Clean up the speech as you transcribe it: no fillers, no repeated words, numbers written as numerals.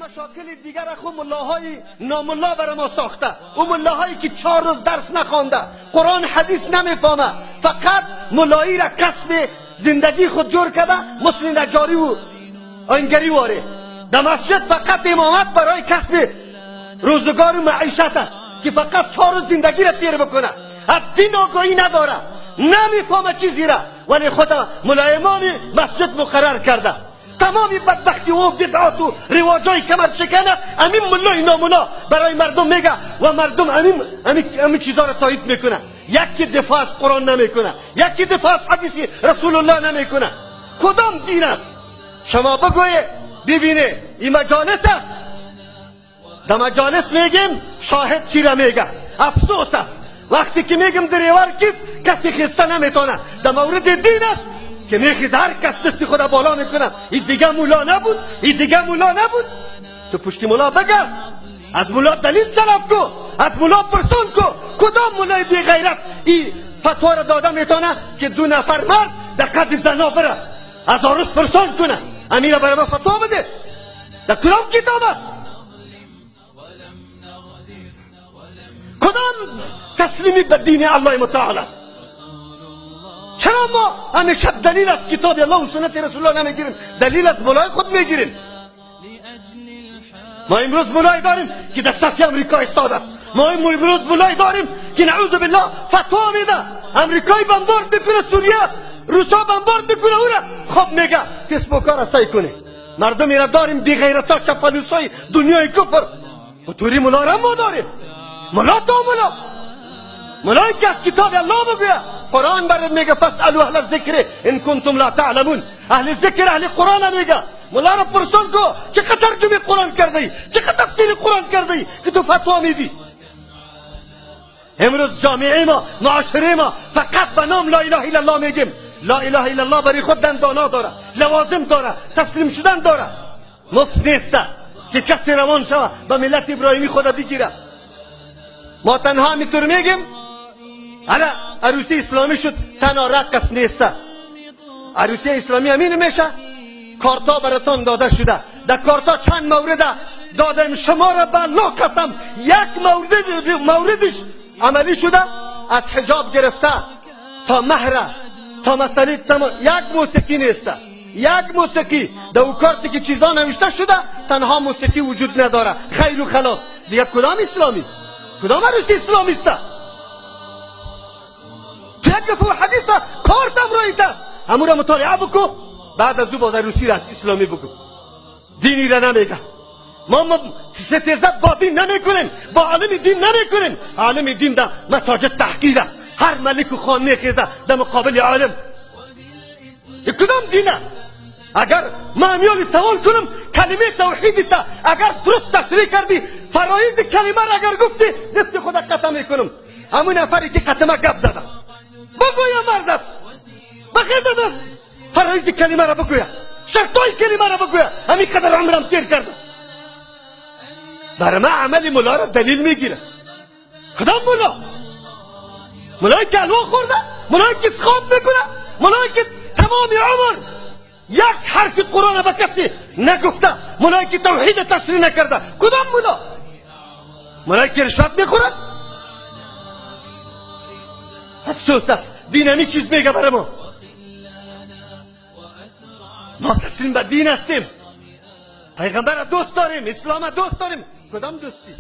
مشاکل دیگر خو ملاهای ناملا بر ما ساخته. او ملاهایی که 4 روز درس نخوانده، قرآن حدیث نمیفهمه، فقط ملایی را کسب زندگی خود جور کرده، مثل نجاری و آینگری واره. در مسجد فقط امامت برای کسب روزگار و معیشت است که فقط 4 روز زندگی را تیر بکنه. از دین آگاهی نداره، نمیفهمه چیزی را، ولی خدا ملایمان مسجد مقرر کرده. تمام بدبختی و بدعات و رواجای کمر شکنه امین ملای نامونا برای مردم میگه و مردم امین چیزا را تایید میکنه. یکی دفاع از قرآن نمیکنه، یکی دفاع از حدیث رسول الله نمیکنه. کدام دین است؟ شما بگویه ببینه این مجالس است. در مجالس میگیم شاهد چی را میگه. افسوس است وقتی که میگم دریور کس کسی خسته نمیتونه. در مورد دین است که میخیز هر کس دست خود بالا میکنه. این دیگه مولا نبود، این دیگه مولا نبود. تو پشتی مولا بگرد، از مولا دلیل طلب کو، از مولا پرسون کو. کدام مولای بی غیرت این فتوا را داده میتونه که 2 نفر مرد در قد زنا بره از عروس پرسون کنه؟ امیر برای ما فتوا بده. در کدام کتاب است؟ کدام تسلیمی به دین الله متعال است؟ چرا ما همیشه دلیل از کتاب الله و سنت رسول الله نمیگیریم، دلیل از مولای خود میگیریم؟ ما امروز مولای داریم که در صف امریکا ایستاده است. ما امروز مولای داریم که نعوذ بالله فتوا میده، امریکای بمبارد میکنه سوریه، روسا بمبارد میکنه او را. خب میگه فیسبوک ها را سعی کنه. مردم را داریم بی غیرتا چپلوسای دنیای کفر. و توری مولا را ما داریم. مولا تا مولا، مولایی که از کتاب الله بگویه. قرآن برات میگه فاسألوا اهل الذکر ان کنتم لا تعلمون. اهل ذکر اهل قرآن میگه. مولا را پرسون کو چقدر ترجمه قرآن کرده ای، چقدر تفسیر قرآن کرده ای که تو فتوا میدی؟ امروز جامعه ما، معاشره ما فقط به نام لا اله الا الله میگیم. لا اله الا الله برای خود دندانا داره، لوازم داره، تسلیم شدن داره. مفت نیست که کسی روان شوه به ملت ابراهیمی خود بگیره. ما تنها میتور میگیم حالا عروسی اسلامی شد، تنها رقص نیست. عروسی اسلامی همین میشه. کارتا براتان داده شده، در کارتا چند مورد دادم شما را به الله قسم یک موردش عملی شده، از حجاب گرفته تا مهره تا مسئله تمام. یک موسیقی نیست، یک موسیقی در او کارتی که چیزا نوشته شده تنها موسیقی وجود نداره. خیر و خلاص. دیگه کدام اسلامی، کدام عروسی اسلامی است؟ یک دفعه حدیث کارتم رایت است، همون را مطالعه بکن، بعد از او باز عروسی را اسلامی بکن. دینی را نمیگه. ما ستیزه با دین نمیکنیم، با عالم دین نمیکنیم. عالم دین در مساجد تحقیر است. هر ملک و خان میخیزه در مقابل عالم. کدام دین است؟ اگر ما امیال سوال کنم کلمه توحید تا اگر درست تشریح کردی، فرایض کلمه را اگر گفتی، دست خود قطع میکنم. همون نفری که قطمه گپ زده بگویا مرد است، بخیزه فرایض کلمه را بگویا، شرطای کلمه را بگویا. همین قدر عمرم تیر کرده. برای ما عمل مولا را دلیل میگیره. کدام مولا؟ مولایی که حلوا خورده، مولایی که خواب میکنه، مولایی که تمام عمر یک حرف قرآن به کسی نگفته، مولایی که توحید تشریح نکرده. کدام مولا؟ مولایی که رشوت میخوره؟ افسوس است. دین همی چیز میگه برای ما. ما تسلیم بر دین هستیم، پیغمبر دوست داریم، اسلام دوست داریم. کدام دوستی؟